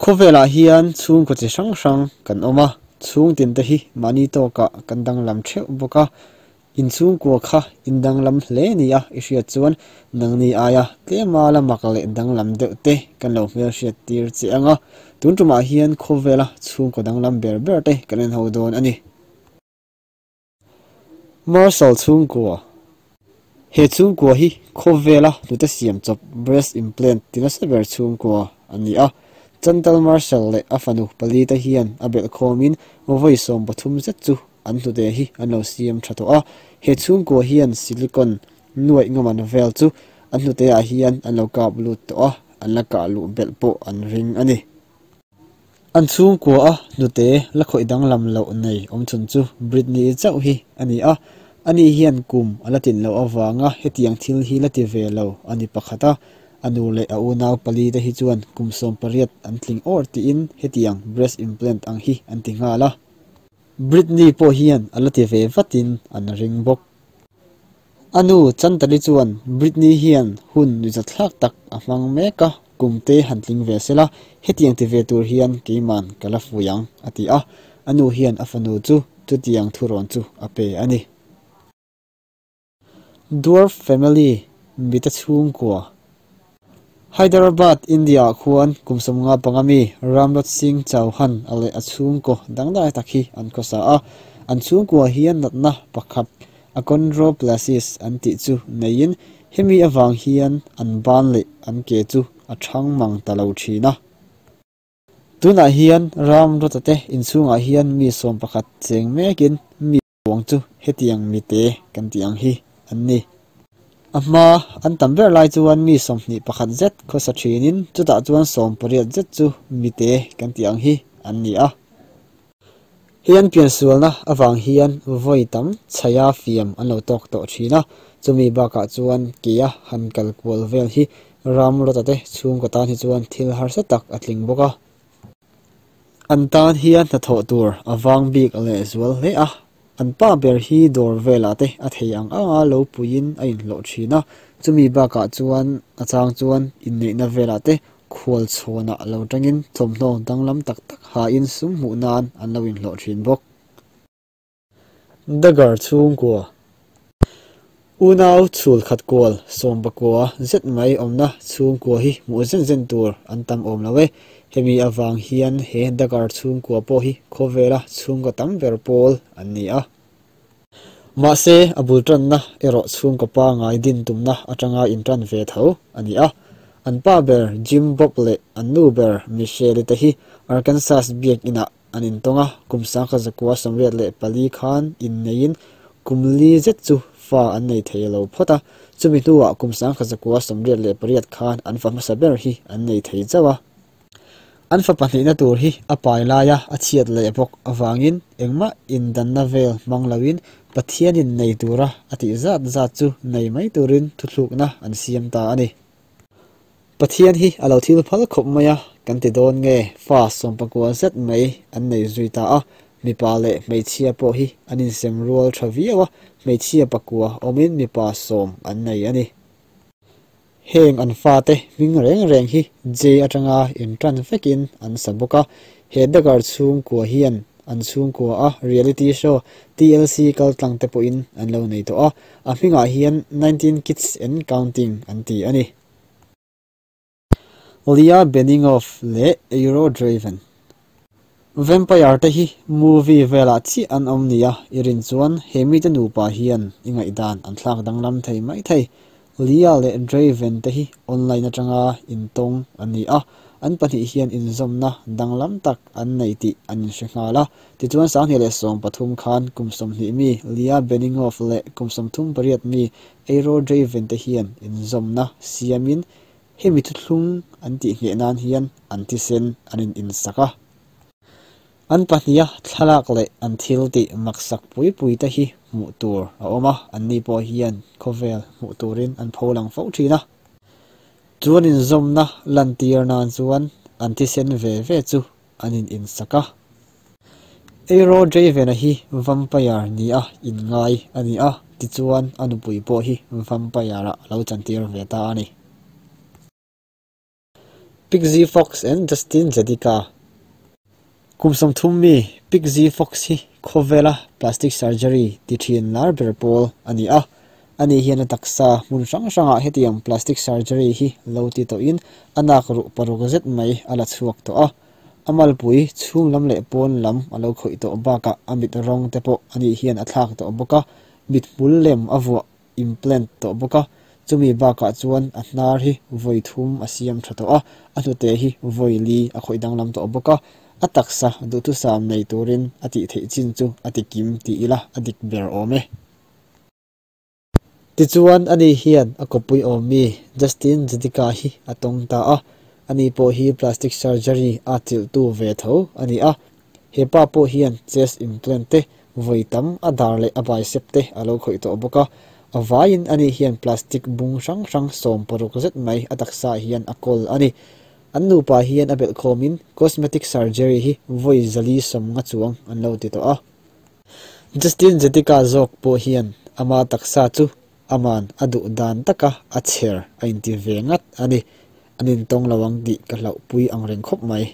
Khawvelah hian chhungkaw chi hrang hrang kan awm a, chhungtin te hi mahni tawkah kan danglam theuh bawk a. In chhungkua kha in danglam hle nia i hriat chuan nangni aia tlema la mak leh danglam deuh te kan lo hmelhriat tir che ang a, tun tumah hian khawvela chhungkaw danglam ber ber te kan en ho dawn a ni. Marshall chhungkua, He chhungkua hi khawvela hnute siam chawp breast implant ti nasa ber chhungkua a ni a. Chantal Marshall leh a fanu palite hian a belhkhawmin vawi 13 zet chu an hnute hi an lo siam tha tawh a. He chhungkua hian silicone nuaih ngaman vel chu an hnuteah hian an lo kap lut tawh a, an la kah luh belh pawh an ring a ni. An chhungkua a hnute la khawih danglam loh nei awm chhun chu Britney chauh hi a ni a, ani hian kum a la tlin loh avanga hetiang thil hi la ti ve lo a ni pakhat a, a nu leh a unau pali te hi chuan kum 18 an tling awr tiin hetiang breast implant ang hi an ti nghal a. Britney pawh hian a la ti ve vatin an ring bawk. A nu Chantali chuan Britney hian hun nuihzatthlak tak a hmang mek a, kum te han tling ve sela, hetiang ti ve tur hian keiman ka la fui ang, a ti a. A nu hian a fanu chu chutiang thurawn chu a pe a ni. Dwarf Family, Mite chhungkua. Hyderabad, India-ah khuan kum 55 mi Ramlot Singh Chauhan a leh a chhungkaw dangdai tak hi an khawsa a. An chhungkua hian natna pakhat achondroplasis an tih chu neiin hemi avang hian an ban leh an ke chu a thang mang ta lo thin a. Tunah hian Ramlot-a te inchhungah hian mi 11 cheng mekin mi Buang chu hetiang mite kan tih ang hi an ni. A hma an tam ber lai chuan mi 21 zet khawsa thinin chutah chuan 18 zet chu mite kan tih ang hi an ni a. Hei an piansualna avang hian vawi tam chhaia fiam an lo tawk tawh thin a, chumi bakah chuan kea han kal kual vel hi ram rawta te chhungkaw tan hi chuan thil harsa tak a tling bawk a. An tan hian hnathawh tur a vang bik leh zual hle a, an pa ber hi dawr velah te a thei ang anga lo puiin a inhlawh thin a, chumi bakah chuan a chang chuan inneihna velah te khual chhawnah lo tangin thawmhnaw danglam tak tak hain sum hmuh nan an lo inhlawh thin bawk. Dagger chhungkua Unau chhul khat kual 19 zet mai awmna chhungkua hi hmuh zen zen tur an tam awm lo e. Hemi avang hian he Dagger chhungkua pawh hi khawvela chhungkaw tam ber pawl an ni a. Mahse a bul tanna erawh chhungkaw pangai din tumna atanga intan ve tho a ni a. An pa ber Jim Bob leh an nu ber Michelle te hi Arkansas biak inah an intawng a, kum 1984 khan inneiin kum li zet chu fa an nei thei lo phawt a, chumi hnuah kum 1988 khan an fa hmasa ber hi an nei thei chauh a. An fa pahnihna tur hi a pai laia a chhiat leh bawk avangin engmah indanna vel hmang loin Pathianin nei tura a tih zat zat chu nei mai turin thuthlukna an siam ta a ni. Pathian hi a lo thil phal khawp mai a, kan ti dawn nge fa 19 zet mai an nei zui ta a, mipa leh hmeichhia pawh hi an insem rual tha viau a, hmeichhia pakua awmin mipa 10 an nei a ni. Heng an fate hming reng reng hi J atanga intan vekin an sa bawk a, he Dagger chhungkua hian an chhungkua a reality show TLC kaltlang te pawhin an lo nei tawh a, a hmingah hian 19 Kids and Counting an ti a ni. Leah Benningoff leh Eero Draven. Vampire te hi movie velah chiah an awm nia i rin chuan he mite nupa hian i ngaihdan an thlak danglam thei mai thei. Leah leh Draven te hi online atanga intawng an ni a, an pahnih hian inzawmna danglam tak an nei tih an inhre nghal a. Tichuan 2013 khan kum 20 mi Leah Benningoff leh kum 38 mi Eero Draven te hian inzawmna siamin hemi thuthlung an tih ngheh nan hian an thisen an in insak a. An pahniha thlalak leh an thil tih maksak pui pui te hi hmuh tur a awm a, an ni pawh hian khawvel hmuh turin an pho lang fo thin a. Chuan inzawmna lantir nan chuan an thisen ve ve chu an in insak a. Eero Draven-a hi vampire ni a inngai a ni a, tichuan a nupui pawh hi vampire-ah a lo chantir ve ta a ni. Pixie Fox and Justin Jedicka. Kum 30 mi Pixie Fox hi khawvela plastic surgery ti thin lar ber pawl a ni a. Ani hian a taksa hmun hrang hrangah hetiang plastic surgery hi lo ti tawhin a nak ruh paruk zet mai a la chhuak tawh a. A malpui chhung lam leh pawn lam a lo khawih tawh bakah a mit rawng te pawh ani hian a thlak tawh bawk a, mit hmul lem a vuah implant tawh bawk a, chumi bakah chuan a hnar hi vawi thum a siam tha tawh a, a hnute hi vawi li a khawih danglam tawh bawk a, a taksa duhthusam nei turin a tih theih chin chu a ti kim ti ila a dik ber awm e. Tichuan ani hian a kawppui awm mi Justin Jedicka hi a tawng ta a, ani pawh hi plastic surgery a chilhtu ve tho a ni a, he pa pawh hian chest implant te vawi tam a dar leh a bicep te a lo khawih tawh bawk a, a vaiin ani hian plastic bung hrang hrang 16 zet mai a taksa hian a kawl a ni. An nupa hian a belh khawmin cosmetic surgery hi vawi 450 chuang an lo ti tawh a. Justin Jedicka zawk pawh hian ama taksa chu aman a duh dan taka a chher a inti ve ngat a ni. An intawng lo ang tih ka hlauhpui ang reng khawp mai.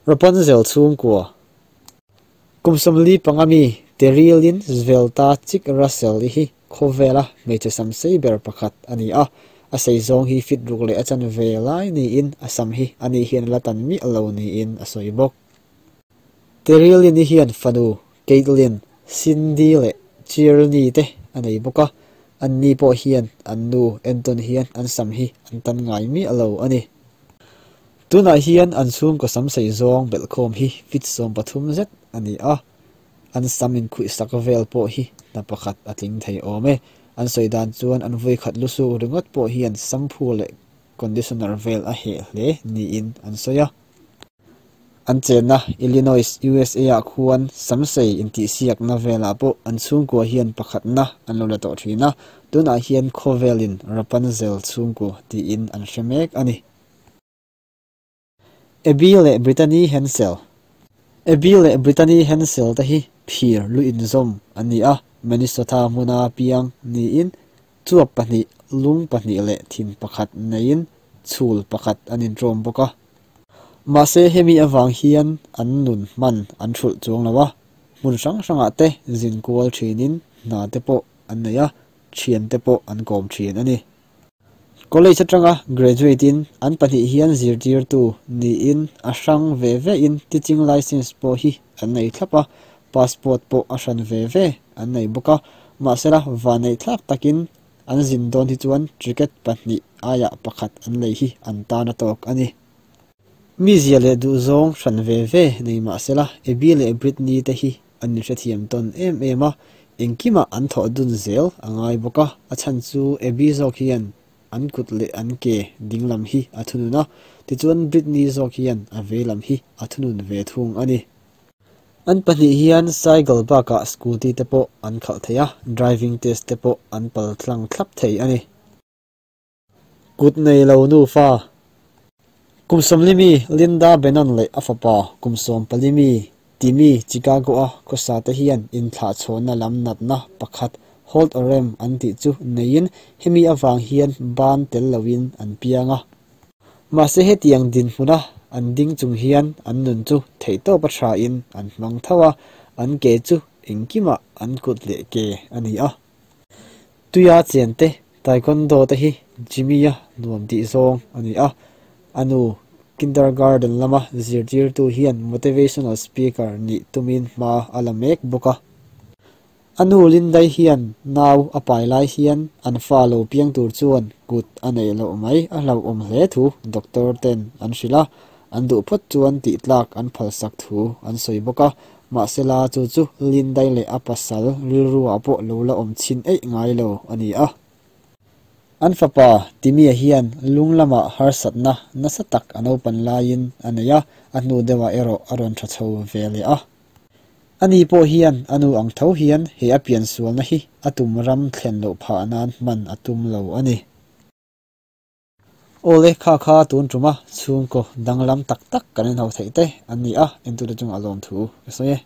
Rapunzel chhungkua. Kum 45 mi Terilyn Zvelta Chick Russell i hi khawvela hmeichhe sam sei ber pakhat a ni a. A sei zawng hi fit ruk leh a chan ve lai niin a sam hi ani hian a la tan miah lo niin a sawi bawk. Terilyn i hian fanu Caitlin, Cindy leh Chirley te a nei bawk a, anni pawh hian an nu entawn hian an sam hi an tan ngai miah lo a ni. Tunah hian an chhungkaw sam sei zawng belhkhawm hi fit 13 zet a ni a, an sam inkhuihsak vel pawh hi hna pakhat a tling thei awm e. An sawi dan chuan an vawi khat lusuk ringawt pawh hian shampoo leh conditioner vel a heh hle niin an sawi a. An chenna Illinois, USA ah khuan samsei intihsiakna velah pawh an chhungkua hian pakhatna an lo la tawh thin a, tunah hian khawvelin Rapunzel chhungkua tiin an hre mek a ni. Abby leh Brittany Hensel. Abby leh Brittany Hensel te hi phir lu inzawm an ni a, Minnesota hmuna piang niin chuap pahnih, lung pahnih leh thin pakhat neiin chhul pakhat an intawm bawk a. Mahse hemi awang hian an nun hman an thulh chuang lo a, hmun hrang hrangah te zin kual thinin hna te pawh an nei a, thian te pawh an kawm thin a ni. College atanga graduate in an pahnih hian zirtirtu niin a hrang ve ve in teaching license pawh hi an nei thlap a, passport pawh a hran ve ve an nei bawk a, mahsela vanneih thlak takin an zin dawn hi chuan ticket pahnih aiah pakhat an lei hi an tan a tawk a ni. Mi zia leh duh zawng hran ve ve nei mahsela Abby leh Brittany te hi an inhrethiam tawn em em a, engkimah an thawh dun zel a ngai bawk a, a chhan chu Abby zawk hian an kut leh an ke dinglam hi a thunun a, tichuan Brittany zawk hian a veilam hi a thunun ve thung a ni. An pahnih hian cycle bakah scooty te pawh an khalh thei a, driving test te pawh an pal tlang thlap thei a ni. Kut nei lo nu fa. Kum 40 mi Linda Bannon leh a fapa kum 14 mi Timmy Chicago a khawsa te hian inthlah chhawnna lam natna pakhat Holt Oram an tih chu neiin hemi awang hian ban tel loin an piang a. Mahse hetiang din hmuna an ding chung hian an nun chu theihtawp a tha in an hmang tho a, an ke chu engkimah an kut leh ke a ni a. Tuia chen te taekwondo te hi Jimmy a nuam tih zawng a ni a, a nu kindergarten lama zirtirtu hian motivational speaker nih tumin hma a la mek bawk a. A nu Lindai hian nau a pai lai hian an fa lo piang tur chuan kut a nei loh mai a hlauhawm hle thu doctor ten an hrilh a, an duh phawt chuan tih tlak an phalsak thu an sawi bawk a, mahsela chu chu Lindai leh a pasal rilruah pawh lo la awm chin eih ngai lo a ni a. An fapa Timmy-a hian lung lamah harsatna nasa tak a naupan laiin a nei a, a hnu deuhah erawh a rawn tha chho ve leh a. Ani pawh hian a nu ang tho hian he a pian sualna hi a tum ram thlen loh phah nan hman a tum lo a ni. Awle kha kha tun tuma chhungkaw danglam tak tak kan inho theih te an ni a, entute chungah lawm thu ka sawi e.